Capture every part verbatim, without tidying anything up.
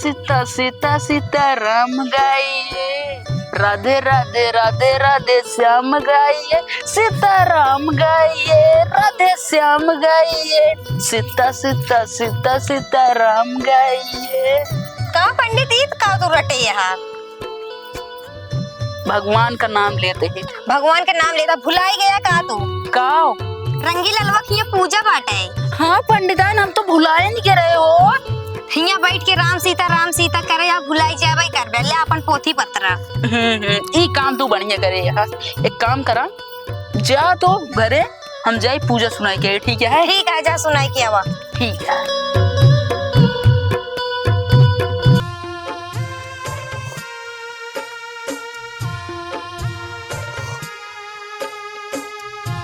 सीता सीता सीता राम गाइए, राधे राधे राधे राधे श्याम गाइए, सीता राम गाइए, राधे श्याम गाइए, सीता सीता सीता सीता राम गाइए। का पंडित, ई का तू रटे यहाँ? भगवान का नाम लेते ही। भगवान के नाम लेता, भुलाई गया का तू? का? रंगीललवा के हियाँ पूजा बाटे। हाँ पंडिताइन, हम तो भुलाए नहीं के रहे हो। हियाँ बैठ के राम सीता, राम सीता करे, या भुलाई जाबे करबे। ले अपन पोथी पत्र। हम्म, हम्म, ई काम तू बढ़िया करे यार। एक काम करा, जा तो घरे, हम जाई पूजा सुनाई के, ठीक है? ठीक है, जा सुनाई के आवा। ठीक है।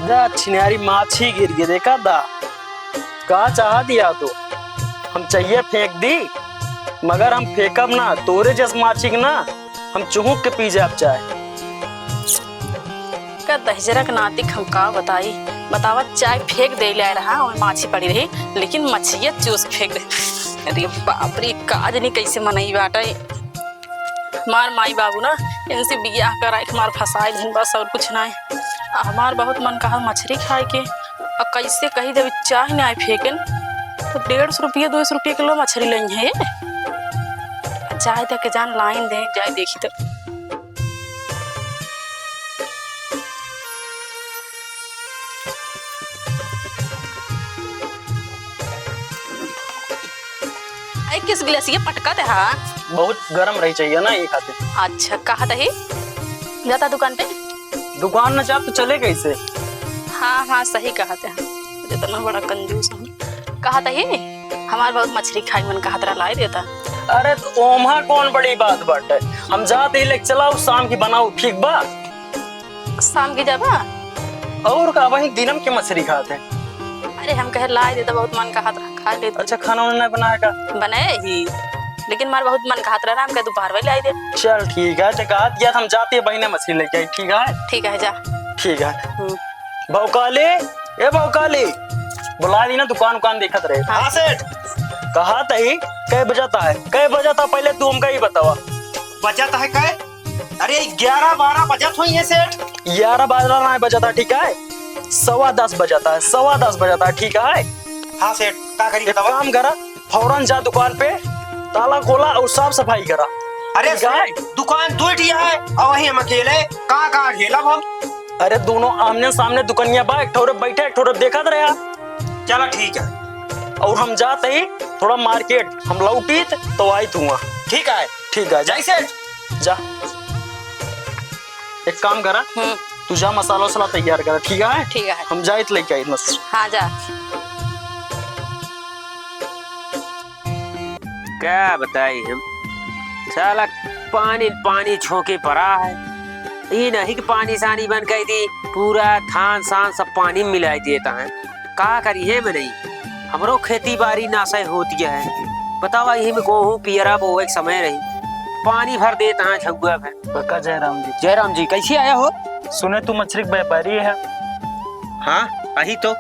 जा छिनारी माछी गिर गई, देखा दा, का चाह दिया तो हम चाहिए फेंक दी, मगर हम फेंकब ना, तोरे जस माछी के ना हम चुहुक के पी जाब चाय। का दहिजरा के नाती के हम का बताई, बतावा, चाय फेंक दे ले आए रहा, ओमे माछी पड़ी रही, लेकिन मछिया चूस के फेंक दे। अरे बाप रे, का जनी कैसे मनई बाटे। हमार माई बाबू ना इनसे बियाह कराए के हमार फंसाए दिन बस, और कुछ नाई। आ हमार बहुत मन कहा मछरी खाए के, अब कैसे कही, जब चाह नाई फेंकेन तो डेढ़ सौ रुपया, दो सौ रुपया किलो मछरी लेई है। जाए दे के जान लाइन दे, जाए देखी तो। आई किस गिलास ये पटका दे, हाँ? बहुत गरम रही चाहिए ना, ये खातिर। अच्छा, कहा तही? जाता दुकान पे? दुकान न जा तो चले कैसे? हाँ, हाँ, सही कहा थे। जितना बड़ा कंजूस हम। कहा तही? हमार बहुत मछरी खाई मन कहत रहा, लाई देता। अरे तो ओम्हा कौन बड़ी बात बाटे, हम जाते ही लेके चलाओ, शाम की बनाओ, ठीक बा? शाम की जाबा? और का, वही दिनम के मछरी खात है। अरे हम कहे लाई देता, बहुत मन कहत रहा, खा लेते। अच्छा, खाना उना नहीं बनाया का? बनाए ही, लेकिन मार बहुत मन कहत रहा, हम कहे दोपहर में लाई दे। चल ठीक है, तो कहत गया हम जाते ही बहिने मछरी लेके आई, ठीक है? ठीक है, जा। ठीक है। हम्म। भौकाली, ए भौकाली, बुला दी ना, दुकान उकान देखत रहे। हाँ। हाँ सेठ। कहा तही, कै बजत है, कै बजत है, पहले तू हमका ही बतावा। बजत है कै? अरे ग्यारह बारह बजत होई है सेठ। ग्यारह बारह ना बजत है, ठीक है, सवा दस बजत है, सवा दस बजत है, ठीक है। हाँ सेठ, का करी एक बतावा? काम करा, फौरन जा दुकान पे, ताला खोला और साफ सफाई करा। अरे ठीक है? सेठ, दुकान दो ठी है और वही हम अकेले, का का ढेलब हम? अरे दोनों आमने सामने दुकनिया बा, एक ठोरे बैठे, एक ठोरे देखत रहे। चला ठीक है। और हम जात ही थोड़ा मार्केट, हम लौटीत तो आइत हुआ। ठीक है। ठीक है, जा। जैसे जा। एक काम करा, हम्म। तू जा मसाला वसाला तैयार करा, ठीक है? ठीक है। हम जाइत लेके आइत मसाला। हाँ, जा। क्या बताई हम, साला पानी पानी छोके पड़ा है। ई नहीं कि पानी सानी बन गई थी, पूरा थान सान सब पानी में मिलाई देता है। का करी है में नहीं, हमरो खेती बाड़ी नासै होती है। बतावा, यही में गोहूँ पियरा बोवे के समय रही, पानी भर देता है झउआ भर। काका जयराम जी। जयराम जी, कैसे आया हो? सुने तू मछरी के व्यापारी है। हाँ, अही तो।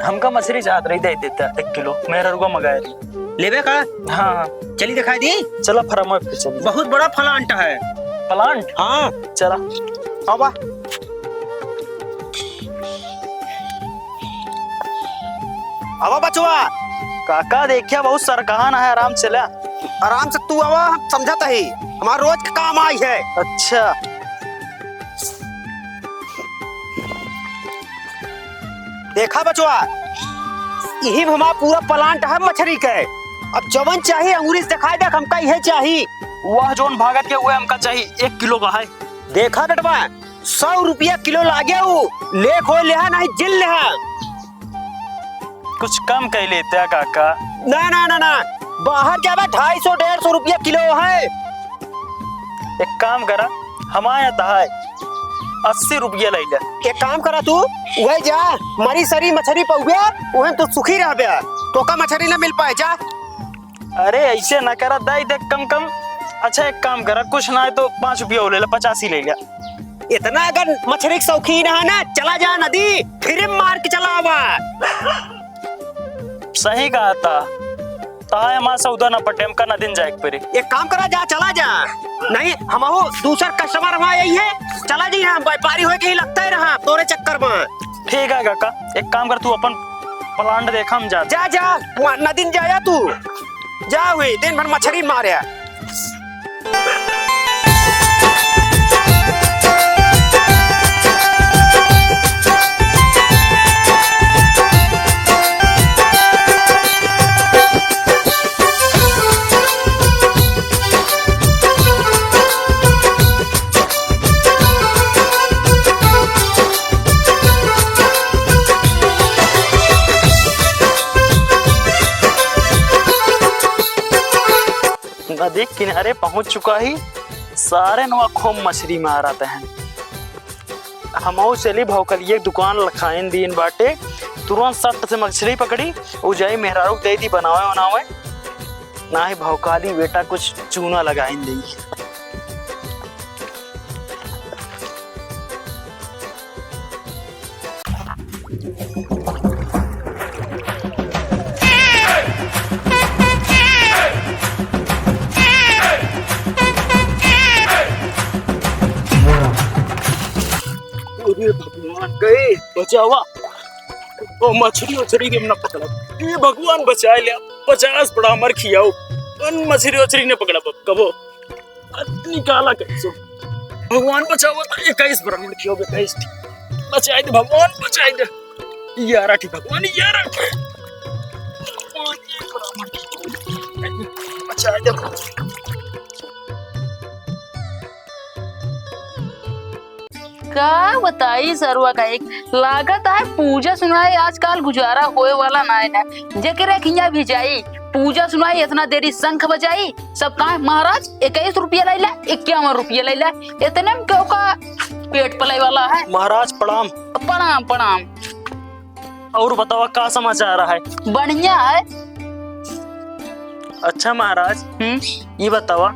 हमका मछरी चाहत रही, दे देता एक किलो, मेहररुआ मंगाए रही। लेबे का? हाँ, हाँ। चली दिखाई दी। चला, फरमा पे चली। बहुत बड़ा प्लांट है। प्लांट? हाँ। चला। आवा। आवा बचवा। काका देखिया, बहुत सरकहान है, आराम से ले। आराम से तू आवा, हम समझत ही, हमार रोज के काम आई है। अच्छा। देखा बचवा, यही में हमार पूरा प्लांट है मछरी के। अब जवन चाही अंगूरी से दिखाई दे, हमका इहे चाही। वह जौन भागत के, वह हमका चाही, एक किलो का है। देखा बेटवा, सौ रुपया किलो लागे उ, ले खोए लेहा, नहीं जिल लेहा। कुछ कम कर लेते हैं काका। ना, ना, ना, ना, बाहर जाबे ढाई सौ, डेढ़ सौ रुपया किलो है। एक काम करा, हमारे यहाँ तो है, अस्सी रुपया ले ले। एक काम करा तू, वही जा, मरी सरी मछरी पउबे, वही तो सुखी रहबे, तोका मछरी ना मिल पाए, जा। अरे ऐसे ना करा, दे दे कम कम। अच्छा एक काम करा, कुछ ना है तो पाँच रुपया और ले ले, पचास ही ले ले। इतना अगर मछरी के शौकीन है ना, चला जा नदी, फिर मार के चला आवा। सही कहा था। तहाँ हमार सौदा न पटे, हमका नदिन जाए के परे। एक काम करा, जा, चला जा। नहीं, हमहू दूसर customer हमार यही है, चला जी, हम व्यापारी होए के ही लगते रहा तोरे चक्कर में। ठीक है काका, एक काम कर, तू अपन plant देखा, हम जाते। जा, जा, वहाँ नदिन जाया तू, जा हुई, दिन भर मछरी मारे। नदी किनारे पहुँच चुका ही, सारे नवा खूब मछरी मारत हैं। हमहू चली भौकलिए के दुकान लखाइन दीन बाटे, तुरंत सट से मछली पकड़ी, उ जाई मेहरारू के दे दी बनावे बनावे, नाही भौकाली बेटा कुछ चूना लगाइन देई। अरे भगवान, गए, बचावा। ओ मछरी उछरी के ना पकड़ा। ए भगवान, बचाए ले। पचास पड़ा हमर खियाओ। अन मछरी उछरी ने पकड़ा कबो। निकाला कैसे? भगवान बचावा तो इक्कीस ब्राह्मण खियो, इक्कीस। बचाए दे भगवान, बचाए दे। यारा की भगवान, यारा की। भगवान, एक ब्राह्मण खियो। बचाए दे भगवान। का बताई सरुआ का एक, लागत है पूजा सुनाई आजकल गुजारा होए वाला नाय ना। जेकरे खिया भी जाई, पूजा सुनाई इतना देरी शंख बजाई, सब कहे महाराज इक्कीस रुपया लैला, इक्यावन रुपया लैला, इतने में केहू का पेट पले वाला है। महाराज प्रणाम। प्रणाम, प्रणाम। और बतावा का समाचार है? बढ़िया है। अच्छा महाराज, हम्म। ये बतावा,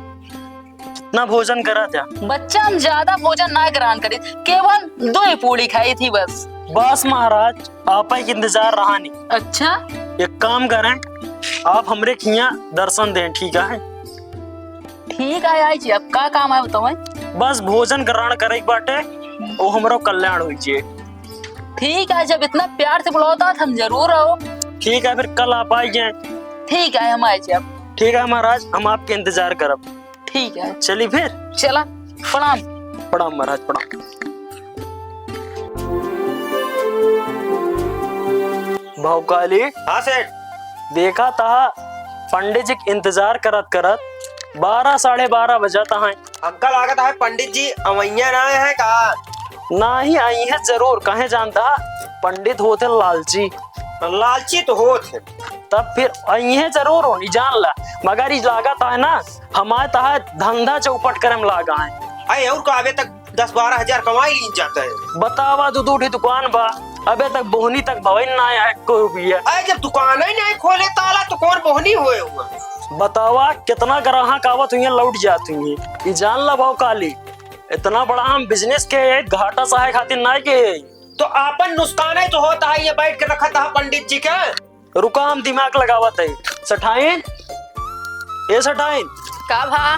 कितना भोजन करा था? बच्चा, हम ज्यादा भोजन ना ग्रहण करी, केवल दो ही पूड़ी खाई थी बस। बस महाराज, आप ही के इंतजार रहा नहीं। अच्छा? एक काम करें, आप हमरे खिया दर्शन दें, ठीक है? ठीक है, आई जी, अब का काम है बताओ? बस भोजन ग्रहण करे के बाटे, वो हमरो कल्याण होई जे। ठीक है, जब इतना प्यार से बुलावता तो हम जरूर आओ। ठीक है, फिर कल आप आई जाए। ठीक है, हम आई जाए। ठीक है महाराज, हम आपके इंतजार करब। ठीक है। चली फिर। चला, प्रणाम। प्रणाम महाराज, प्रणाम। भौकाली। हाँ सेठ। देखा था, पंडित जी के इंतजार करत करत बारह, साढ़े बारह बजत हैं। हमका लागत है पंडित जी अवैया ना आए हैं का? नाही, आई हैं जरूर। कहे जानता, पंडित होत हैं लालची। लालची तो होत हैं। तब फिर आई हैं जरूर होनी, जान ला। मगर ई लागत है ना, हमारे तहा धंधा चौपट करे में लागा है। अरे और का, अबे तक दस बारह हजार कमाई लीन जाता है। बतावा, दू दू ठे दुकान बा, अबे तक बोहनी तक भवन ना आया एको रुपया। अरे जब दुकान ही नहीं खोले ताला तो कौन बोहनी होए हुआ? बतावा, कितना ग्राहक आवत हुई, लौट जात हुई। ई जान ला भौकाली, इतना बड़ा हम business के है, घाटा सहे खातिर ना के है। तो आपन नुकसान ही तो होता है, ये बैठ के रखा था पंडित जी के। रुका, हम दिमाग लगावत है। सेठाइन, ए सेठाइन। का भा?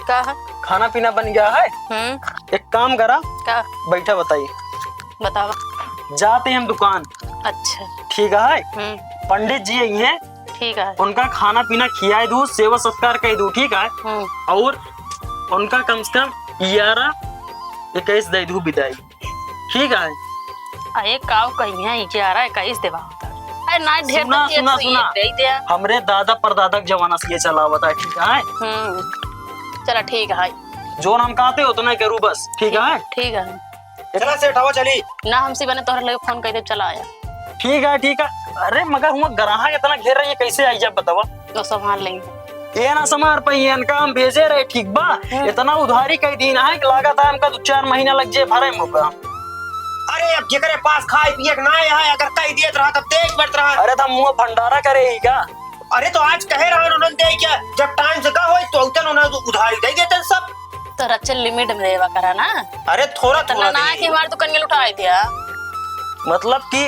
का है? खाना पीना बन गया है। हम्म। एक काम करा। का? बैठा बताई। बतावा। जाते हम दुकान। अच्छा। ठीक है। हम्म। पंडित जी आई हैं। ठीक है। उनका खाना पीना खियाए दू, सेवा सत्कार कर दू, ठीक है। हम्म। और उनका कम से कम ग्यारह इक्कीस दे दू विदाई। ठीक है। अरे काऊ कहिया ग्यारह इक्कीस देवा होता। अरे ना ढेर सुना, तो सुना, एक सुना। दे दे। हमरे दादा परदादा के जमाना से ये चलावत है, ठीक है? हम्म। चला ठीक है। जोन हम कहते उतना करू बस, ठीक है? ठीक है। चला सेठ, आवा चली। ना हमसे बने तोहरे लगे फोन कर दे, चला आया। ठीक है, ठीक है। अरे मगर हुआ ग्राहक इतना घेर रही है, कैसे आई जब बतावा? तो संभाल लेंगे। ये ना संभाल पाई, इनका हम भेजे रहे, ठीक बा? हम्म। इतना उधारी कई दिन है कि लागत है हमका दो चार महीना लग जाए भरे में ओका। अरे अब जेकरे पास खाए पिए के ना है, अगर कह दिए तो रहा तब देख बैठ रहा। अरे तो मुंह भंडारा करे ही का? अरे तो आज कहे रहा उन्होंने दे क्या, जब टाइम से का होई तो उतन उन्हें उधारी दे देते सब। तो रचल लिमिट में देवा करा ना। अरे थोड़ा तो थोड़ा ना दे। कि हमार दुकान के लुटाए दिया। मतलब कि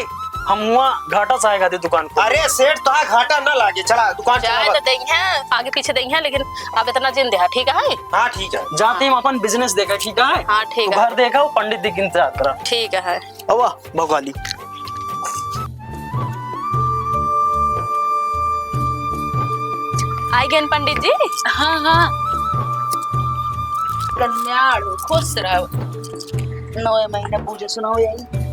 हम हुआ घाटा चाहे खातिर दुकान खोले। अरे सेठ, तोहार घाटा ना लागे, चला दुकान चला जाए तो बस। देइहैं, आगे पीछे देइहैं, लेकिन अब इतना जिन देहा, ठीक है? हाँ, ठीक है। जाते हम अपन business देखा, ठीक है? हाँ, ठीक तू है। घर देखा, वो पंडित जी के इंतजार करा। ठीक है। अवा, भौकाली। आइ गएन पंडित जी। हाँ, हाँ। कल्याण हो, खुश रहो। नौ महीना पूजा सुनाओ यही।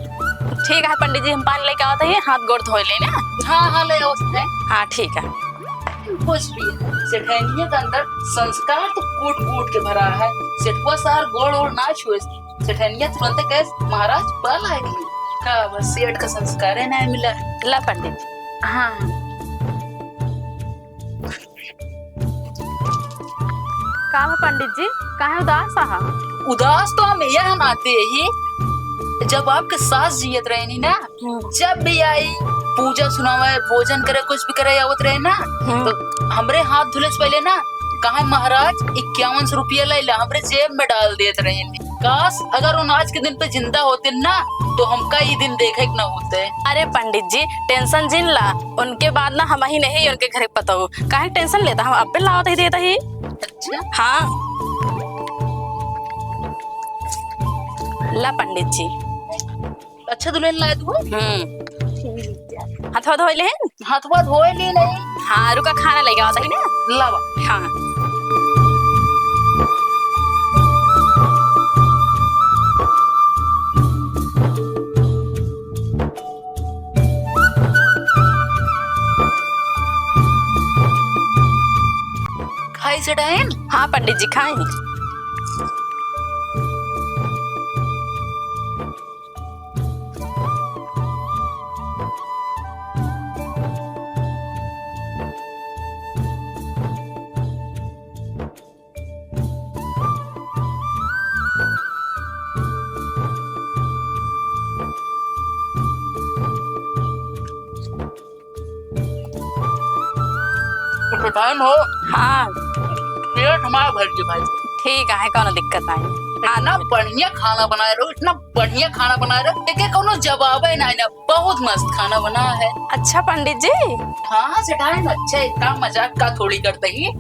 ठीक है पंडित जी, हम पानी लेके आवत ही, हाथ गोड़ धोए लेना। हाँ, हाँ, ले आओ उसने। हाँ, ठीक है। कुछ भी है। सेठनिया के अंदर संस्कार तो कूट कूट के भरा है। सेठवा सार गोड़ ओड़ ना छुए। सेठनिया तुरंत कहे, "महाराज, बल आ गई।" का बस सेठ का संस्कार है ना मिला। ला पंडित जी। हाँ। का बा पंडित जी, काहे उदास आहा? उदास तो हम यह नाते ही, जब आपके सास जियत रहनी ना, हम्म। जब भी आई, पूजा सुनावे, भोजन करे, कुछ भी करे आवत रहे ना, हम्म। तो हमरे हाथ धुले से पहले ना, कहा, "महाराज, इक्यावन सौ रुपया ले ला," हमरे जेब में डाल देत रहे। काश, अगर उन आज के दिन पे जिंदा होते ना, तो हमका ये दिन देखे के ना होते। अरे पंडित जी, tension जिन ला, उनके बाद ना हम ही नहीं, उनके घर के पतोहू। काहे tension लेता, हम अब्बे लावत ही देता ही। अच्छा। हाँ। ला पंडित जी। अच्छा दुल्हन लाए तू? हम्म। हथवा धोए लेहन? हथवा धोए ली नहीं। हाँ, रुका, खाना लेके आवत ही ना। लावा। हाँ। खाई सेठाइन? हाँ पंडित जी, खाई। सेठाइन हो। हाँ। पेट हमार भर के भाई। ठीक है, कौनो दिक्कत नहीं। इतना बढ़िया खाना बनाए रहो, इतना बढ़िया खाना बनाए रहो, एके कौनो जवाबे नहीं ना। बहुत मस्त खाना बना है। अच्छा पंडित जी। हाँ सेठाइन, अच्छा, इतना मजाक का थोड़ी करते ही।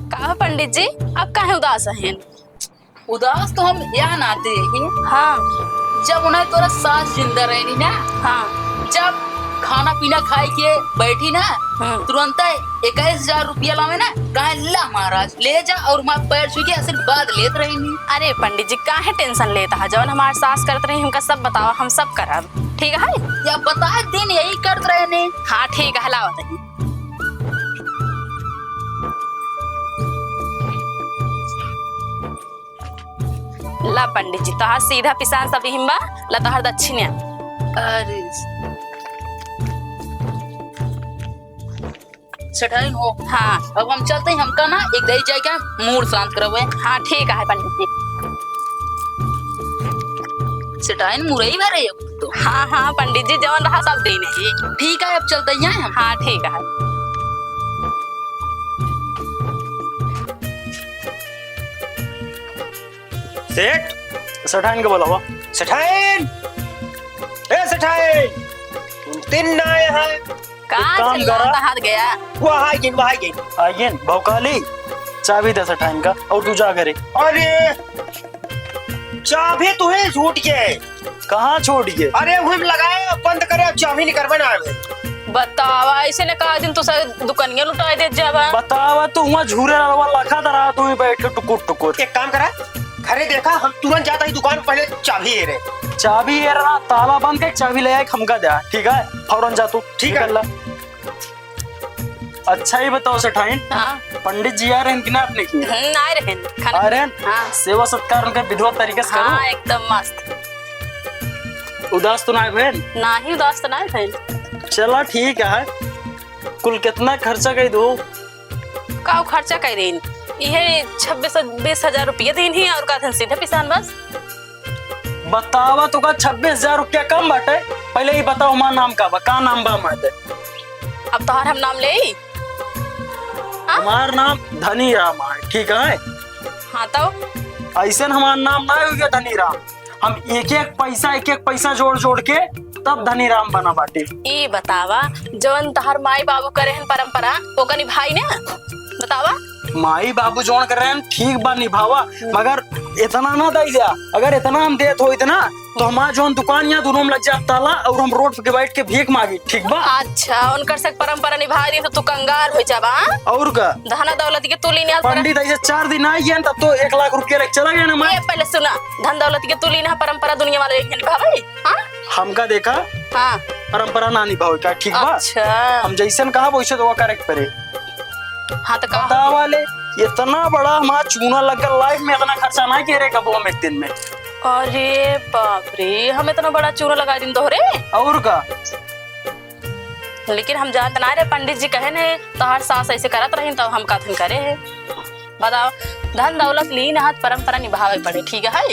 का हो पंडित जी, आप काहे उदास हैं? उदास तो हम यह नाते ही। हाँ। जब उन्हें तोरा सास जिंदा रहनी ना, हाँ। जब खाना पीना खाए के बैठी ना, हम्म। तुरंत इक्कीस हजार रुपया लावे ना, कहे, "ला महाराज, ले जा," और हमार पैर छू के आशीर्वाद लेत रहनी। अरे पंडित जी, काहे tension लेता है? जौन हमार सास करत रही, हमका सब बतावा, हम सब करब, ठीक है? या बता दिन यही करत रहनी। हाँ, ठीक है, लावा तनी। ला पंडित जी, तोहार सीधा पिसान सब इहिम बा, ला तोहार दक्षिणा। अरे। सेठाइन हो। हाँ। अब हम चलते हैं, हमका ना एक दाई जाए के मूड शांत करवे। हाँ, ठीक है पंडित जी। सेठाइन मुरई भरे हो तो। हाँ, हाँ पंडित जी, जवन रहा सब दे नहीं। ठीक है, अब चलते हैं हम। हाँ, ठीक है। सेठ, सेठाइन के बुलावा। सेठाइन! ए सेठाइन! तुम तीन ना आए हैं। का एक काम चिल्लाता करा। हाथ गया? वो आ गई, वो आ गई। आ गई, भौकाली, चाबी दे सेठाइन का और तू जा घरे। अरे, चाबी तू ही छूट गए। कहाँ छोड़ गए? अरे, वही में लगाया, बंद करे, अब चाबी निकलबे ना आवे। बतावा, ऐसे ने कहा दिन तो सारे दुकनिया लुटाए देत जाबा। बतावा, तू वहाँ झूरे रलवा लखा दरा, तू ही बैठ के टुकुर टुकुर। एक काम करा, घरे देखा, हम तुरंत जाता ही दुकान, पहले चाबी ए रहे। चाबी ए रहा, ताला बंद के चाबी ले आए, हमका दे, ठीक है? फौरन जा तू, ठीक है। निकल ला। अच्छा ही बताओ सेठाइन, हाँ। पंडित जी आ रहे हैं कि ना अपने की? हम्म, आ रहे हैं। खाना आ रहे हैं? हाँ। सेवा सत्कार उनके विधिवत तरीके से करो। हाँ, एकदम मस्त। उदास तो ना आए बहन? ना ही उदास तो ना आए बहन। चला ठीक है। कुल कितना खर्चा कई दो? का खर्चा कई दिन? इहे छब्बीस, बीस हजार रुपया दिन ही और का दिन सीधे पिसान बस। बतावा, तो का छब्बीस हजार रुपया कम बाटे? पहले ही बताओ, हमार नाम का बा, का नाम बा हमार? अब तोहार हम नाम लेई? हाँ? हमार नाम धनी राम है, ठीक है? हाँ, तो? अइसन हमार नाम ना होइ गया धनी राम। हम एक एक पैसा, एक एक पैसा जोड़ जोड़ के तब धनी राम बना बाटे। ई बतावा, जौन तहार माई बाबू करे हन परंपरा, ओका निभाई ना? बतावा। माई बाबू जौन करे हन, ठीक बा, निभावा, मगर इतना ना दई द्या। अगर इतना हम देत होइत ना, तो हमार जौन दुकान यहाँ दोनों में लग जात ताला और हम रोड पे बैठ के भीख मांगी, ठीक बा? अच्छा, उनकर से परंपरा निभा दी तो तू कंगाल हो जाबा, हाँ? और का? धन दौलत के तू लीन यहाँ पर पंडित ऐसे चार दिन आई गया तब तो एक लाख रुपया लेके चला गया ना मैं। ये पहले सुना, धन दौलत के तू लीन यहाँ परंपरा दुनिया वाले एक दिन निभावे, हाँ? हमका देखा, हाँ। परंपरा ना निभावे का, ठीक बा? अच्छा। हम जैसन कहा वैसे तो वो करे के पड़े। हाँ, तो का? बतावा ले, इतना बड़ा हमार चूना लग गल, लाइफ में इतना खर्चा ना किए रहे कबो हम एक दिन में। अरे बाप रे, हम इतना बड़ा चूना लगा दिन तोहरे। और का? लेकिन हम जानत ना रहे, पंडित जी कहे ने, तोहार सास ऐसे करत रही, तब हम काथन करे है। बताओ, धन दौलत लीन हाथ परंपरा निभावे पड़े, ठीक है?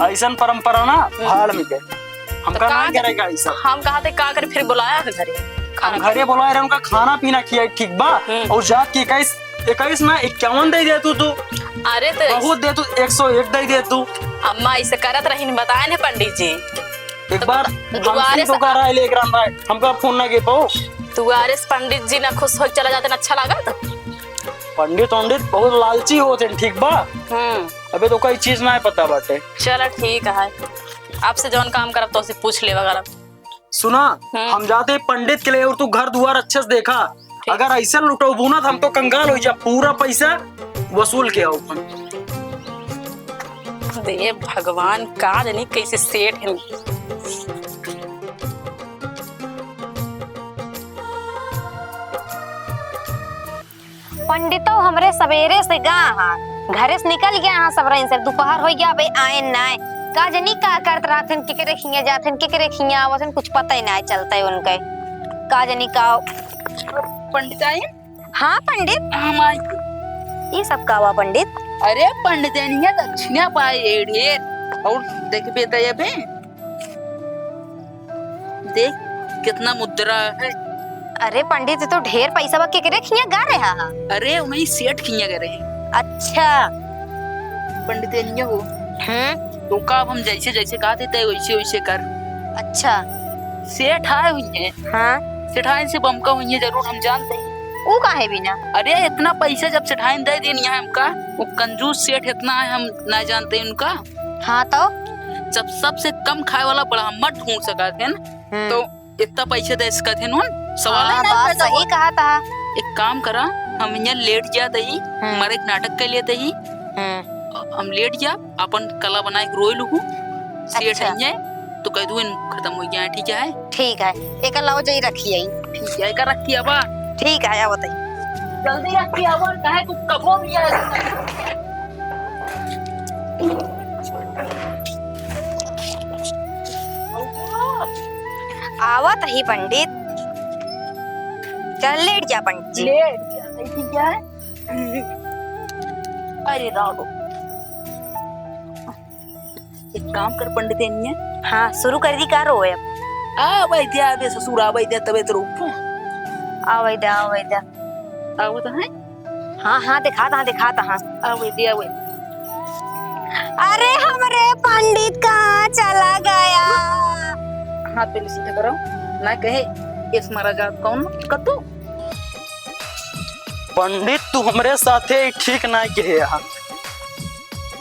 ऐसन परंपरा ना हम्म। भाड़ में के, हमका तो का नहीं करेगा ऐसा। हम कहा थे का करे, फिर बुलाया है घरे, खाना हम घरे बुलाए रहे, उनका खाना पीना खियाई, ठीक बा? हम्म। और जात के इक्कीस, इक्कीस ना, इक्यावन दे दे तू, तू। अरे तो बहुत दे तू, एक सौ एक दे दे तू। अम्मा ऐसे करत रही, बताए ने पंडित जी। एक तो बार दुआरे हमसे से तो करा है, लेकर आंदा है, हमका फोन ना के पाओ। दुआरे से पंडित जी ना खुश हो चला जाते ना, अच्छा लागत। पंडित, पंडित बहुत लालची होते हैं, ठीक बा? हम्म। अबे तो कोई चीज ना है पता बाटे। चला ठीक है, आपसे जौन काम करब तो उसे पूछ लेवा करब। सुना, हम्म। हम जाते पंडित के लिए और तू घर दुआर अच्छे से देखा। ठीक। अगर ऐसा लुटौबू ना तो हम तो कंगाल हो जा, पूरा पैसा वसूल के आओ अपन। दे भगवान, का जानी कैसे सेठ हैं। पंडितो हमरे सबेरे से गा हा, घरे से निकल गया हा सबरन से, दोपहर हो गया, अबे आए नाय। का जनी का करत रहथिन, केकरे खिया जाथिन, केकरे खिया आवथिन, कुछ पता ही नाय चलता है उनके। का जनी का। पंडित आए? हाँ पंडित। हम आए। ये सब का हुआ पंडित? अरे पंडितनिया दक्षिणा पाए ढेर, और देखबे त अबे देख, कितना मुद्रा है। अरे पंडित, ये तो ढेर पैसा बा, केकरे खिया गा रहा हा? अरे, उन्हीं सेठ खिया गा रहे। अच्छा। पंडितनिया हो। हम्म। तो का, अब हम जैसे जैसे कहते थे, वैसे वैसे कर। अच्छा। सेठ आए हुई हैं। हाँ। सेठाइन से बमका हुई हैं, जरूर हम जानते हैं। ऊ काहे बिना? अरे, इतना पैसा जब सेठाइन दे देन यहाँ हमका, वो कंजूस सेठ इतना है, हम ना जानते हैं उनका। हाँ तो? जब सबसे कम खाए वाला ब्राह्मण ढूंढ सकत हैं, हम्म। तो इतना पैसा दे सकत हैं उन? सवाल ही हाँ, नहीं बात पैदा सही होत। कहा था। एक काम करा, हम यहाँ लेट जात ही, हम्म। हमारे एक नाटक के लिए ही, हम्म। हम लेट जा, अपन कला बनाए के रोए लुहू, सेठ अच्छा। हैं, तो कह दू इन खत्म हो गया है, ठीक है? ठीक है, एक लाओ जाई रखी आई। ठीक है, एक रखी आवा। ठीक है, आवत ही। जल्दी रखी आवा, काहे तू कबो भी आ। आवत ही पंडित। चल लेट जा पंडित जी। लेट जा, ठीक है। अरे राम। एक काम कर पंडितनिया। हाँ, शुरू कर दी का रोए अब। आ वैद्या, अबे ससुर आ वैद्या, तबे तो रूप। आ वैद्या, आ वैद्या। आओ तो है। हाँ, हाँ, दिखाता हाँ, दिखाता हाँ। आ वैद्या, आ वैद्या। अरे हमरे पंडित कहाँ चला गया? हाथ पहले सीधा करो, ना कहे इस मारा जात कौन कद्दू। पंडित, तू हमरे साथे ई ठीक नाय किहे हा।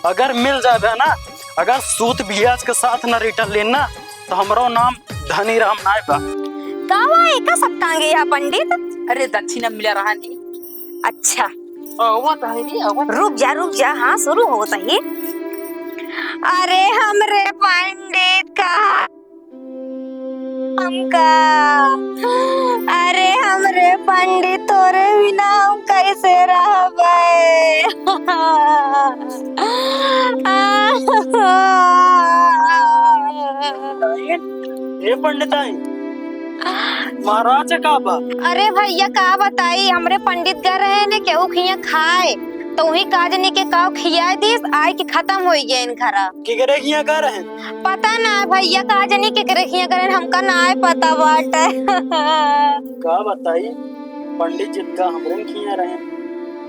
अगर मिल जाबे ना, अगर सूद बियाज के साथ ना रिटर्न लेन ना, तो हमरो नाम धनी राम नाय बा। का हुआ, एका सब टांगे हा पंडित? अरे दक्षिणा मिला रहा नहीं। अच्छा। आवत है रे, आवत। रुक जा, रुक जा, हाँ शुरू होत ही। अरे हमरे पंडित का हमका, अरे हमरे पंडित, तोरे बिना हम कैसे रहबे? ए पंडिताई, महाराज का बा? अरे भैया का बताई, हमरे पंडित गए रहे ने केहू खिया खाए, तो वही काजनी के काव खियाए दिस, आए के खत्म हो गए इन घरा। केकरे खिया गए रहे? पता ना भैया, का जानी केकरे खिया गए, हमका ना आए पता बाटे। का बताई, पंडित जी का हमरे खिया रहे,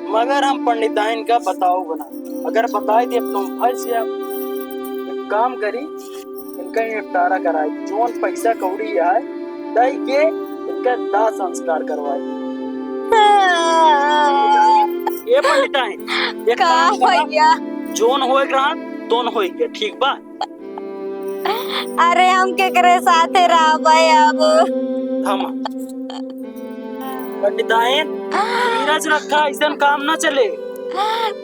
मगर हम पंडिताइन का बताओ बना, अगर बताई देब तो हम फंस जाब। एक काम करी, इनका निपटारा कराई, जौन पैसा कौड़ी है, दई के इनका दाह संस्कार करवाई। ए पंडिताइन, एक का काम करा, भैया? जौन होए के रहा, तौन होए के, ठीक बा? अरे, हम केकरे साथे रहबै अब? हम पंडिताइन, धीरज रखा, ऐसन काम ना चले।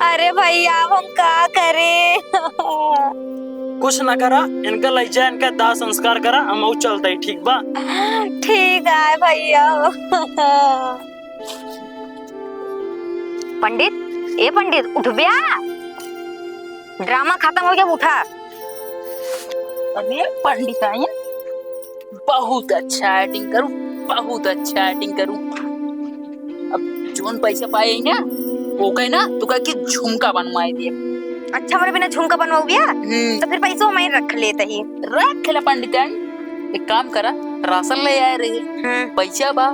अरे भैया, अब हम का करे? कुछ ना करा, इनका लइ जा, इनका दाह संस्कार करा, हम ऊ चलते ही, ठीक बा? ठीक है भैया। पंडित, ए पंडित, उठब्या। ड्रामा खत्म हो गया, उठा। अरे पंडिताइन, बहुत अच्छा acting करू, बहुत अच्छा acting करू। अब जौन पैसा पाए ही ना, ओके ना, तो कह के झुमका बनवाए दिए। अच्छा, हमरे बिना झुमका बनवाओ भैया? हम्म। तो फिर पैसो मैं रख लेते ही। रख ले पंडिताइन, एक काम करा, राशन ले आए रहे, हम्म। पैसा बा,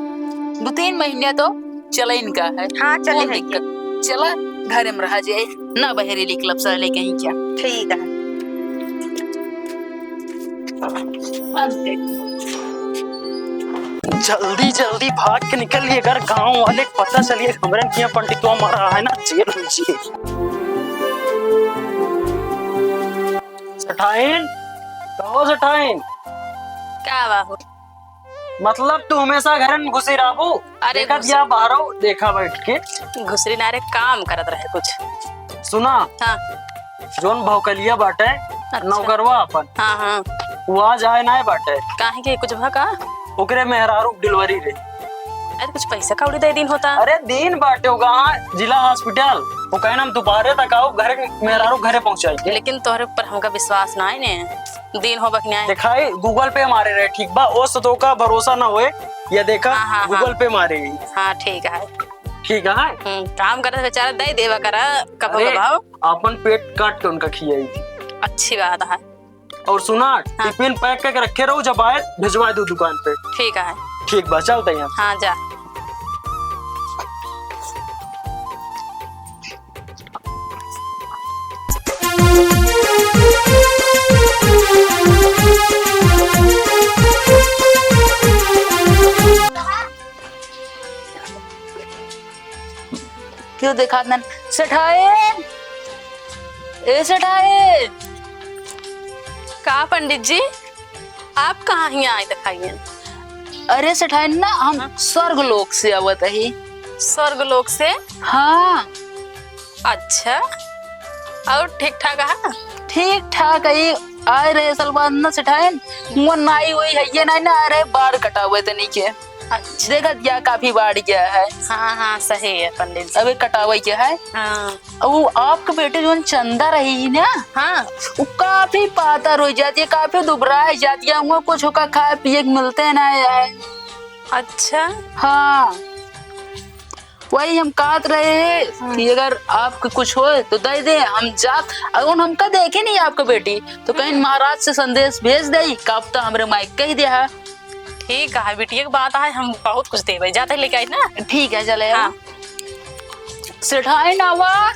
दो तीन महीने तो चले इनका है। हाँ, चले कौन है दिक्कत? चला, घरे में रहा जाए, ना बहरे निकलब साले कहीं क्या। ठीक है। जल्दी जल्दी भाग के निकल लिए, अगर गांव वाले के पता चलिए हमरन किया पंडितवा मरा है ना, जेल में जी। सेठाइन, कहो सेठाइन। का बा हो? मतलब तू हमेशा घर में घुसी रहबू? अरे देखत घुस- या बाहरो देखा बैठ के। घुसरी ना रे, काम करत रहे कुछ। सुना, हाँ। जौन भौकलिया बाटे, अच्छा। नौकरवा अपन, हाँ, हाँ। वो आज आए ना बाटे। काहे के, कुछ भा का? ओकरे मेहरारू delivery रे। अरे कुछ पैसा कौड़ी दे दिन होता। अरे दिन बाटे होगा, हाँ, जिला hospital। वो कहना हम दोपहरे तक आओ, घर के मेहरारू घरे पहुँचाई के। लेकिन तोहरे ऊपर हमका विश्वास ना है ने। दिन होबा के न्याय। देखाई, Google Pay मारे रहे, ठीक बा? ओस तो का भरोसा ना होए, या देखा, हाँ, हाँ, Google हाँ। Pay मारे ही। हाँ, ठीक है। ठीक है? हम्म, काम करत बेचारा दे देवा करा, कबो अरे, कभाओ। अपन पेट काट के उनका खियाई थी। अच्छी बात है। और सुना, हाँ। Tiffin pack करके रखे रहो, जब आए, भिजवा दो दुकान पे। ठीक है। ठीक बा, चलते हैं। हाँ, जा। क्यों देखात नन? सेठाइन! ए सेठाइन! का पंडित जी, आप कहाँ हियाँ आए देखाइए? अरे सेठाइन ना, हम हाँ। स्वर्ग लोक से आवत ही। स्वर्ग लोक से? हाँ। अच्छा, और ठीक ठाक है? ठीक ठाक है, आए रहे असल बात ना सेठाइन, हुआ नाई वही है ये नाई ना, आए रहे बाड़ कटावे तनी के। अच्छा। देखत या काफी बाढ़ गया है। हाँ, हाँ, सही है पंडित जी। अबे कटावे के है। हाँ। अब वो आपके बेटे जौन चंदा रही ही ना, हाँ। वो काफी पातर हो जाती है, काफी दुबरा जाती है, उनको कुछ ओका खाए पिए के मिलते ना है। अच्छा। हाँ। वही हम कहत रहे हाँ। कि अगर आपके कुछ होए तो दे दे, हम जात, अगर हमका देखे नहीं आपके बेटी तो कहीं महाराज से संदेश भेज दे, कब तो हमरे माइक कह दिया है। ठीक है, बिटिया के बात है, हम बहुत कुछ देबे। जाते लेके आई ना। ठीक है, चले हाँ। आओ। सेठाइन आवा।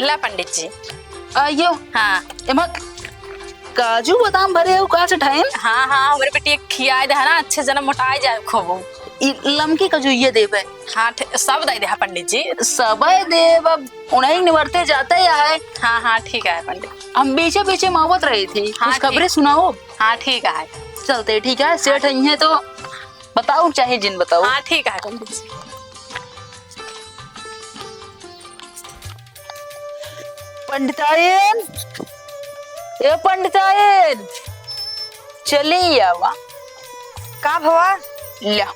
ला पंडित जी। आइयो। हाँ। एमा काजू बादाम भरे हो का सेठाइन? हाँ, हाँ, हमरे बिटिया के खियाए दे है ना, अच्छे जना मोटाए जाए खूब। ई लमकी काजू ये देबे। हाँ, ठ-, सब दे दे, हाँ, पंडित जी। सबे देब, अब उन्हीं निवरते जाते ही है। हाँ, हाँ, ठीक है, पंडित। हम बीचे बीचे में आवत रही थी, हाँ, कुछ खबरें ठीक। सुनाओ। हाँ, ठीक है। चलते, ठीक है, सेठ हाँ। आई हैं तो बताओ, चाहे जिन बताओ। हाँ, ठीक है, पंडित जी। पंडिताइन, ए पंडिताइन, चली आवा। का भवा? ल्या,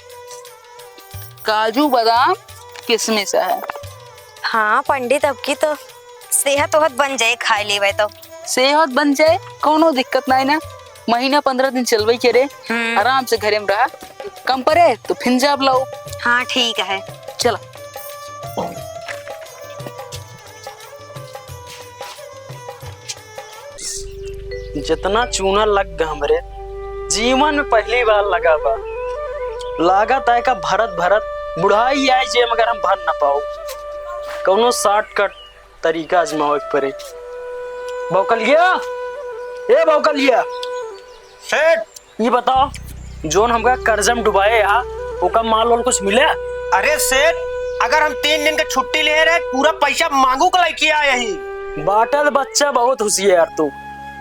काजू बादाम किशमिश है। हाँ पंडित, अब की तो सेहत ओहत बन जाए, खाए लेवे तो। सेहत बन जाए, कौनो दिक्कत नाई ना। महीना पंद्रह दिन चलबे के रे, हम्म। आराम से घरे में रहा, कम परे तो फिर जाब लाओ। हाँ ठीक है। चला। जितना चूना लग गा हमरे, जीवन में पहली बार लगा बा। लागत है का भरत भरत बुढ़ाई आए जे मगर हम भर न पाओ। कौनो shortcut तरीका आजमावे के पड़े। बौकलिया, ए बौकलिया, सेठ। ई बताओ, जौन हमका कर्जा में डुबाए हा, ओका माल वाल कुछ मिले? अरे सेठ, अगर हम तीन दिन के छुट्टी ले रहे, पूरा पैसा मांगू के लेके आए ही। बाटल बच्चा बहुत हुसियार तू।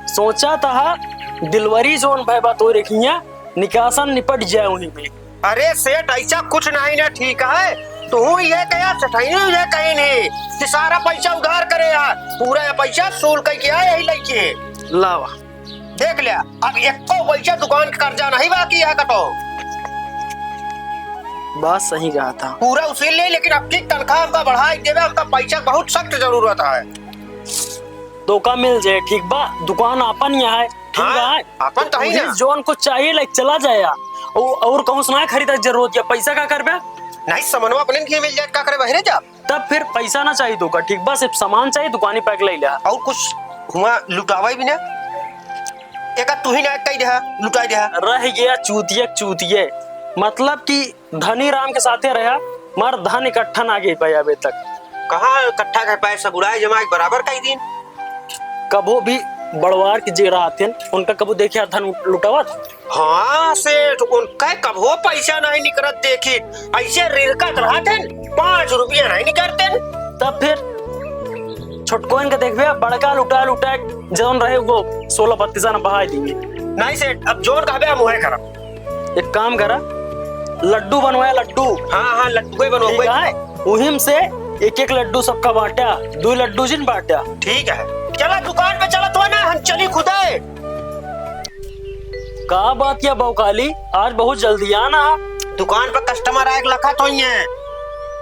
सोचा तहा दिलवरी जौन भय बा तोरे खिया, निकासन निपट जाए उहीं पे। अरे सेठ, ऐसा कुछ नहीं ना, ठीक है? तू ये कहा, सेठाइन ये कही नहीं कि सारा पैसा उधार करे यार, पूरा ये पैसा सूल कह के आए यही लइके। लावा। देख लिया, अब एको पैसा दुकान के कर्जा नहीं बाकी है कतो। बात सही कहा था। पूरा उसील ले, लेकिन अब की तनख्वाह हमका बढ़ाई देवे, हमका पैसा बहुत सख्त जरूरत है। तो का मिल जाए, ठीक बा, दुकान आपन यहाँ है, ठीक हाँ, बा? अपन तो है ना। जौन कुछ चाहिए, लाइक, चला जाए यार। औ-, और कहूँ से ना खरीदे के जरूरत है, पैसा का करबे? नहीं, सामानवा अपने के मिल जाए, का करे, बहरे जा। तब फिर पैसा ना चाहिए तो का, ठीक बा, सिर्फ सामान चाहिए, दुकानी पे ले लिया। और कुछ हुआ लुटावा भी ना, एक तू ही ना कही दे, लुटाई दे। रह गया चूतिया, चूतिये, मतलब कि धनी राम के साथे रहा, मार धन इकट्ठा ना गे पाए अबे तक। कहाँ इकट्ठा कर पाए, सब उड़ाए जमाए बराबर कई दिन। कबो भी बड़वार के जे रहत हन, उनका कबो देखे धन लुटावत? हाँ सेठ, उनका कबो पैसा नहीं निकरत देखी, ऐसे रिरकत रहत हन, पाँच रुपया नहीं निकरते। तब फिर छोटकोइन के देखबे, बड़का लुटा लुटा जौन रहे वो सोलह बत्तीस आना बहाई देंगे। नहीं सेठ, अब जौन कहबे हम वही करब। एक काम करा, लड्डू बनवाया, लड्डू। हाँ, हाँ, लड्डू ही बनवाओ ठीक भाई। है, उहिम से एक एक लड्डू सबका बांटा, दो लड्डू जिन बांटा। ठीक है, चला दुकान पे चला तो ना, हम चली खुदे। का बात या बौकाली, आज बहुत जल्दी आना। दुकान पे customer आए के लखा तो ही है।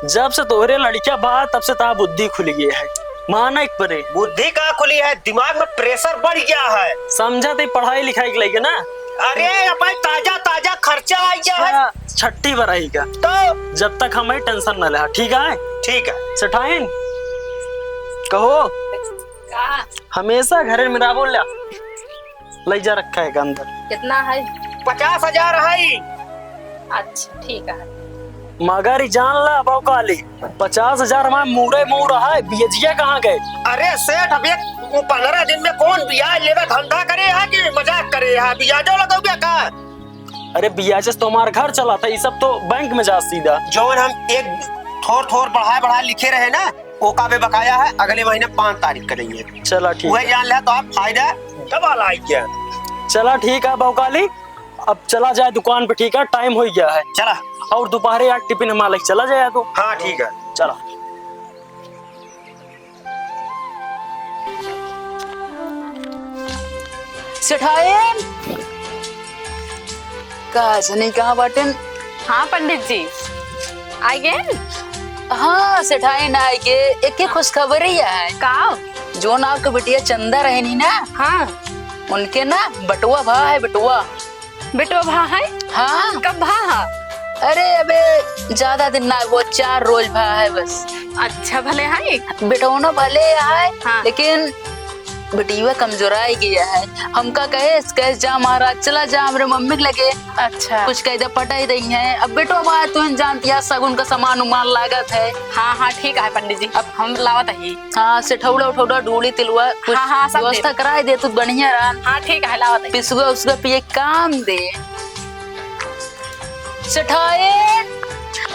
जब से तोहरे लड़किया बा, तब से ता बुद्धि खुल गई है। माना एक परे। बुद्धि का खुली है, दिमाग में pressure बढ़ गया है। समझा ते पढ़ाई लिखाई के लेके ना। अरे, अब भाई ताजा ताजा खर्चा आ गया है। अच्छा, छट्टी बराई का। तो? जब तक हम ही tension न ले, ठीक है? ठीक है। सेठाइन, कहो। का? हमेशा घरे में ना बोल लिया। लई जा रखा है अंदर। कितना है? पचास हजार है। अच्छा, ठीक है। मगर ई जान ला, बौकाली, पचास हजार हमारे मूरे मूर है, बियजिया कहाँ गए? अरे सेठ, अब एक पन्द्रह दिन में कौन बियाज लेवे, धंधा करे है कि मजाक करे है? बियाजो लगोगे का? अरे बियाज से तो हमार घर चला था, ये सब तो बैंक में जा सीधा। जौन हम एक थोर थोर बढ़ा बढ़ा लिखे रहे ना, ओका बे बकाया है, अगले महीने पाँच तारीख का देंगे। चला ठीक वह है। जान ले तो आप फायदा डबल आई गया। चला ठीक है बौकाली, अब चला जाए दुकान पे, ठीक है, time हो गया है। चला। और दोपहरे यार टिफिन हमारे लेके चला जाए तू। हाँ ठीक है। चला। सेठाइन, का जनी कहाँ बाटेन? हाँ पंडित जी, आइ गएन? हाँ सेठाइन आइ गए, एक के खुशखबरी है। का? जौन आपके बिटिया चंदा रहनी ना, हाँ। उनके ना बटुआ भा है, बटुआ। बेटवा भा है? हाँ। कब भा है? अरे अबे ज्यादा दिन ना हुआ, चार रोज भा है बस। अच्छा भले है। बेटवनो भले है, हाँ। लेकिन बेटिया कमजोराई गया है। हमका कहे, कहे जा महाराज चला जा हमरे मम्मी के लगे। अच्छा। कुछ कह दे पटाई दई है। अब बेटवा भा तुहन जानती है सगुन का सामान उमान लागत है। हाँ हाँ ठीक है पंडित जी, अब हम लावत ही। हाँ, सेठौड़ा उठौड़ा, डूली तिलवा, कुछ हाँ, हाँ, सब व्यवस्था देब। कराए दे, तू बढ़िया रहा। हाँ, ठीक है, लावत है। पिसुआ उसका पिए काम दे। सेठाइन,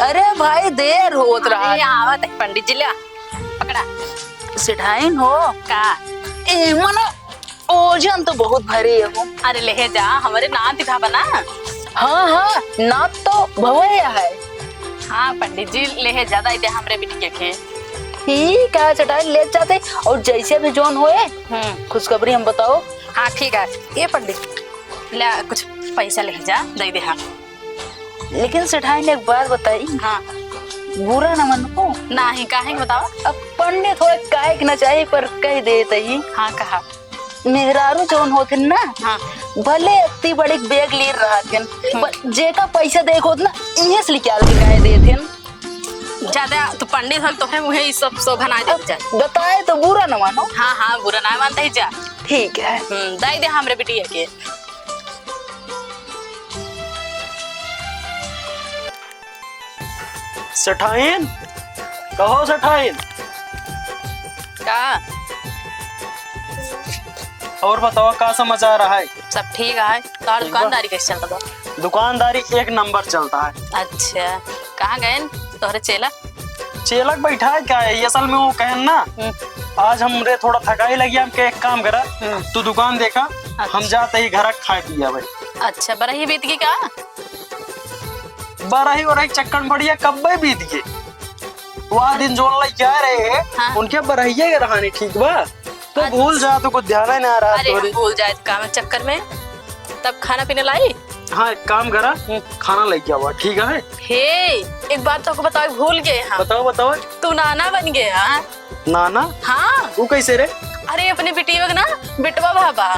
अरे भाई, देर होत रहा। अरे, आवत है पंडित जी, ल्या, पकड़ा। सेठाइन हो? का? ए, मनो, ओजन तो बहुत भारी है वो। अरे, लेहे जा, हमरे नाती भा बना। हाँ, हाँ, नात तो भवैया है। हाँ, पंडित जी, लेहे जा, दे दे हमरे बिटिया के। ठीक है, सेठाइन ले जाते, और जैसे भी जौन होए, हम्म। खुशखबरी हम बताओ। हाँ, ठीक है। ए पंडित, ले कुछ पैसा ले जा, दे दे, हाँ। लेकिन सेठाइन एक बात बताई। हाँ। बुरा न मनो। नाही, काहे के बताओ? अब पंडित होए काहे के न चाही, पर कह देत ही। हाँ, कहा। मेहरारू जौन होथिन ना, हाँ। भले इतनी बड़ी bag ली रहथिन, हम्म। पर जेका पैसा देख होत ना, इहे से निकाल के कह देथिन। ज्यादा तू पंडित हल, तोहरे मुँहे ई सब शोभा ना देत जा। बताए तो बुरा न मानो। हाँ, हाँ, बुरा ना मानता ही जा। ठीक है। हम्म, दे दे हमरे बिटिया के। सेठाइन, कहो सेठाइन। का? और बतावा, का समाचार है? सब ठीक है। तोहार ठीक बा। दुकानदारी कैसे चलत बा? दुकानदारी एक नंबर चलत है। अच्छा, कहाँ गएन तोहरे चेला? चेला के बैठा है क्या है? असल में वो कहन ना, हम्म। आज हमरे थोड़ा थकाई लगी, हमके एक काम करा, हम्म। तू दुकान देखा, अच्छा। हम जात ही घर खाए पिया भाई। अच्छा, बरही बीत गई का? बरही वरही चक्कर में पड़ी है, कब्बे बीत गए। वह दिन जोन लइके आए रहे, हाँ। उनके बरहिया के रहानी, ठीक बा? तो अच्छा। भूल जा, तो कुछ ध्यान ही ना रहा अरे, तोरे। हम भूल जाए काम चक्कर में, तब खाना पीना लाई? हाँ, एक काम करा, हम्म। खाना लइके आवा, ठीक है? हे, एक बात तोहको बताओ, भूल गए हम। बताओ, बताओ। तू नाना बन गया। नाना? हाँ। वो कैसे रे? अरे, अपने बिटिया के ना, बिटवा भाबा।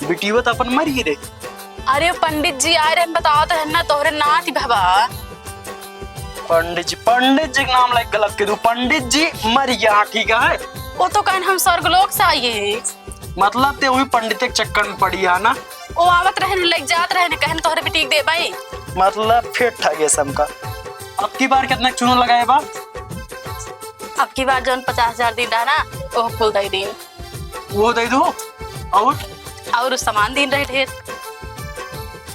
बिटिया तो अपन मर गई रे। अरे, पंडित जी आए रहे, बताओ तो है ना, तोहरे नाती भाबा। पंडित जी, पंडित जी के नाम लाइक गलत के दू, पंडित जी मर गया, ठीक है? वो तो कहन हम स्वर्गलोक से आइए। मतलब ते वही पंडित के चक्कर में पड़ी है ना? वो आवत रहे न, लग जात रहे न, कहन तोहरे बेटी के देबई। मतलब फिर ठगे समका। अब की बार कितना चूनो लगाए बा? अब की बार जौन पचास हजार दिन रहा ना, ओह कुल दे दिन। वो दे दो। और? और सामान दिन रहे ढेर।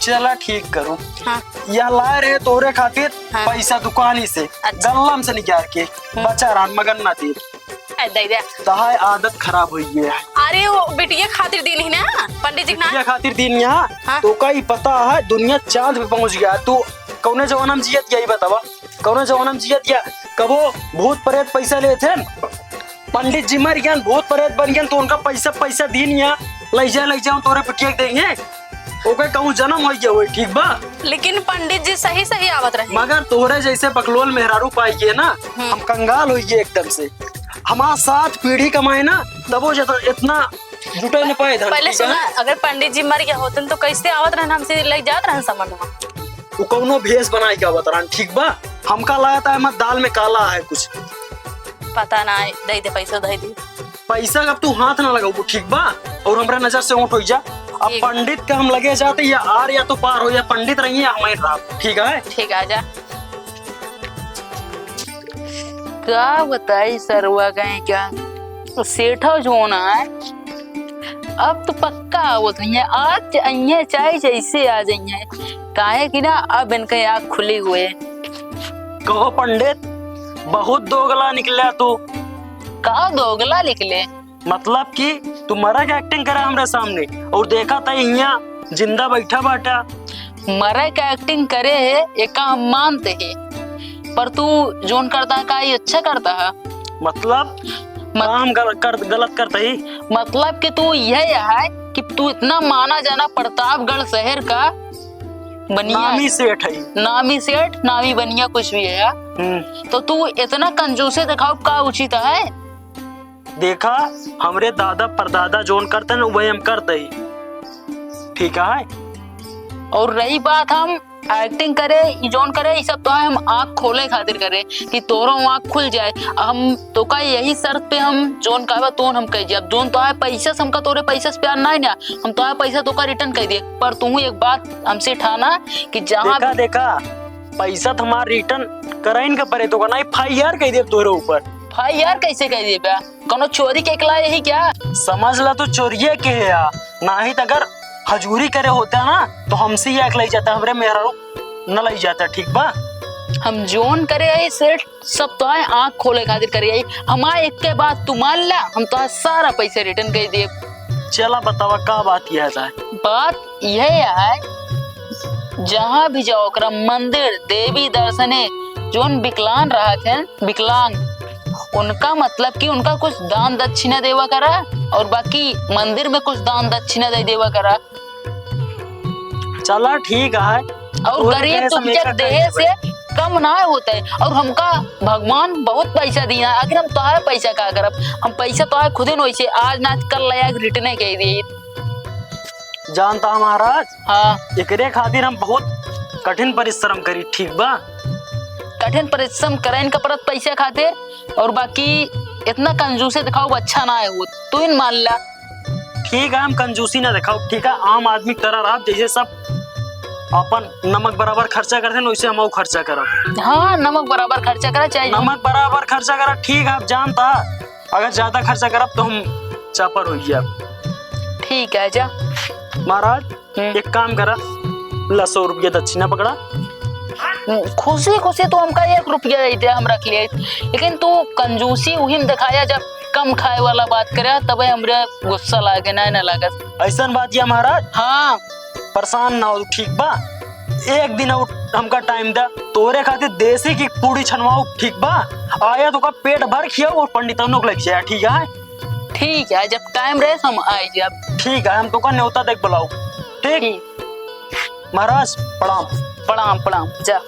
चला ठीक करूँ। हाँ। यह लाए रहे तोरे खातिर हाँ। पैसा दुकानी से, अच्छा। गल्लम से निकाल के, हम्म। बचा रहा मगन ना तीर। ए, दे दे। तहाय आदत खराब हुई है। अरे वो बिटिया खातिर दिन ही ना, पंडित जी के ना। बिटिया खातिर दिन यहाँ, हाँ। तो का ही पता है दुनिया चांद पे पहुँच गया। तू कौने जमाना में जियत गया, ये बतावा? कौनो जमाना में जियत या कबो भूत प्रेत पैसा लेत हैं, पंडित जी मर गए, भूत प्रेत बन गए, तो उनका पैसा, पैसा दीन या, लइ जा, लइ जा, तोरे बिटिया के देंगे। ओके कहूँ जन्म हो गया होई, ठीक बा? लेकिन पंडित जी सही, सही आवत रहे। मगर तोरे जैसे बकलोल मेहरारू पाई के ना, हम्म। हम कंगाल हो गए एकदम से। हमारा सात पीढ़ी कमाए ना, तबो जत-, इतना जुटे न पाए धन, पहले ठीक है? सुना, अगर पंडित जी मर गया होतन तो कैसे आवत रहन हमसे, लइ जात रहन सामान वहाँ? वो कौनो भेष बनाए के आवत रहन, ठीक बा? हमका लागत है, हमार दाल में काला है कुछ। पता ना है, दे दे, पैसा दे दे। पैसा अब तू हाथ ना लगाऊ, ठीक बा? और हमरा नजर से ओट हो जा। अब ठीक। पंडित का हम लगे जाते, या आर या तो पार हो, या पंडित रही है, हमारे रात, ठीक है? ठीक, आ जा। का बताई सरवा कहीं क्या, तो सेठा जो ना है, अब तो पक्का आवत नहीं है, आज अइहे चाहे जैसे आ जाइए, काहे कि ना अब इनके आँख खुली हुए। कहो पंडित, बहुत दोगला निकला तू। का दोगला निकले? मतलब कि तू मरा के acting करा हमरे सामने और देखा था यहाँ जिंदा बैठा बाटा। मरा के acting करे है, एका हम मानते हैं, पर तू जोन करता है का ये अच्छा करता है? मतलब मत- का हम गल-, कर, गलत करते ही? मतलब कि तू यह है कि तू इतना माना जाना प्रतापगढ़ शहर का बनिया नामी सेठ है। नामी सेठ, नामी बनिया कुछ भी है। हम्म। तो तू इतना कंजूसी दिखाओ का उचित है? देखा, हमरे दादा परदादा जोन करते न, वही हम करते ही। ठीक है? और रही बात हम acting करे, ई जोन करे, ई सब तो है हम आँख खोले खातिर करे कि तोरो आँख खुल जाए। हम तोका यही शर्त पे हम जोन कहबा तोन हम कह दिया। अब जोन तो है पैसा से हमका तोरे पैसा से प्यार ना है ना, हम तो है पैसा तोका return कर दिए। पर तू एक बात हमसे ठाना कि जहाँ देखा, भी देखा, पैसा तो हमार return कराइन के परे तोका, ना F I R कह दिए तोरे ऊपर। F I R कैसे कह दिए बा? कौनो चोरी के एकला यही क्या? समझ ला तू चोरिये के है या, नाही त अगर हजूरी करे होता ना तो हमसे ही एक लई जाता, हमरे मेहरारू न लई जाता, ठीक बा? हम जोन करे आई सेठ, सब तो आए आँख खोले खातिर करे आई। हमार एक के बात तू मान ला, हम तो सारा पैसा return कर दिए। चला बतावा का बात यह है? बात यह है, जहाँ भी जाओ ओकरा मंदिर, देवी दर्शने, जोन विकलांग रहत हैं, विकलांग, उनका मतलब कि उनका कुछ दान दक्षिणा देवा करा और बाकी मंदिर में कुछ दान दक्षिणा दे देवा करा। चला ठीक है। और तोरे गरीब कहे से दुखिया हमेशा देहे करीब से कम ना होता है। और हमका भगवान बहुत पैसा दिया है, आखिर हम तोहार पैसा का करब? हम पैसा तोहार खुदे न वैसे आज ना कल लायक return कर दी। जानता है महाराज, हाँ। एकरे खातिर हम बहुत कठिन परिश्रम करी, ठीक बा? कठिन परिश्रम करे इनका परत पैसा खातिर, और बाकी इतना कंजूसी दिखाओ, अच्छा ना है वो, तू इन मान ला। ठीक है, हम कंजूसी ना दिखाओ, ठीक है? आम आदमी तरह रहा, जैसे सब अपन नमक बराबर खर्चा करते हैं, वैसे हम खर्चा करब। हाँ, नमक बराबर खर्चा करा चाहिए। नमक बराबर खर्चा करा, ठीक है? आप जानता अगर ज्यादा खर्चा करब तो हम चापर होइ जाब। ठीक है, जा। महाराज, हम्म। एक काम करा, ला सौ रुपया दक्षिणा पकड़ा। खुशी खुशी तू हमका एक रुपया दे दे, हम रख लिए, लेकिन तू कंजूसी उही में दिखाया, जब कम खाए वाला बात करे तबे हमरे गुस्सा लागे, ना ना लागत। ऐसन बात या महाराज? हाँ। परेशान ना हो, ठीक बा? एक दिन और हमका टाइम दा, तोरे खातिर देसी की पूड़ी छनवाओ, ठीक बा? आया तो का पेट भर खियाओ और पंडितनों को लग जाए, ठीक है? ठीक है, जब टाइम रहे हम आए जाब। ठीक है, हम तो का न्योता देख बुलाओ, ठीक? ठीक। महाराज प्रणाम। प्रणाम, प्रणाम, जा।